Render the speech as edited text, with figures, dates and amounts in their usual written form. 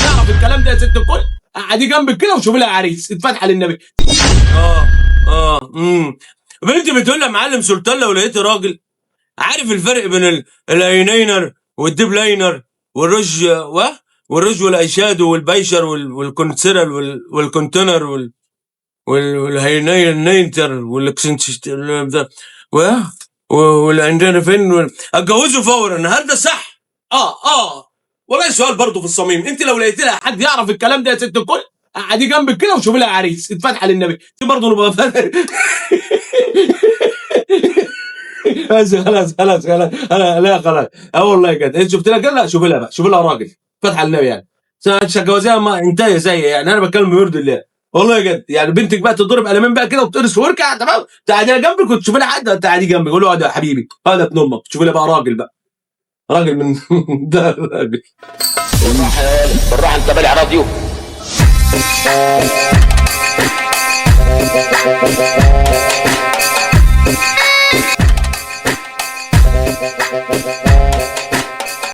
يعرف الكلام ده يا ست الكل، قعدي جنبك كده وشوفي لها عريس، اتفتح للنبي. اه اه بنتي بتقول لي يا معلم سلطان لو لقيت راجل عارف الفرق بين الايلاينر وال dip liner والرج والرج والايشادو والبيشر وال concealer وال container والهينينتر والاكسنت والعندنا اتجوزه فورا النهارده صح؟ اه والله سؤال برضه في الصميم. انت لو لقيت لها حد يعرف الكلام ده يا ست الكل، قعدي جنبك كده وشوفي لها عريس، اتفتح للنبي. انت برضه نبقى بس خلاص خلاص خلاص. انا لا خلاص، اه والله كده انت شفت لها كده، لا شوفي لها بقى، شوفي لها راجل فتح النبي يعني. جوازها ما انتهى زي يعني، انا بتكلم بيرضي الله والله جد يعني. بنتك بقى تضرب قلمين بقى كده وتقرص وركع تمام، تقعديها جنبك وتشوفي لها حد، تقعدي جنبك قول له اقعد يا حبيبي هذا ابن امك، تشوفي لها بقى راجل بقى، راجل من ده راجل. بالراحة يا ولد بالراحة، انت بالع راديو.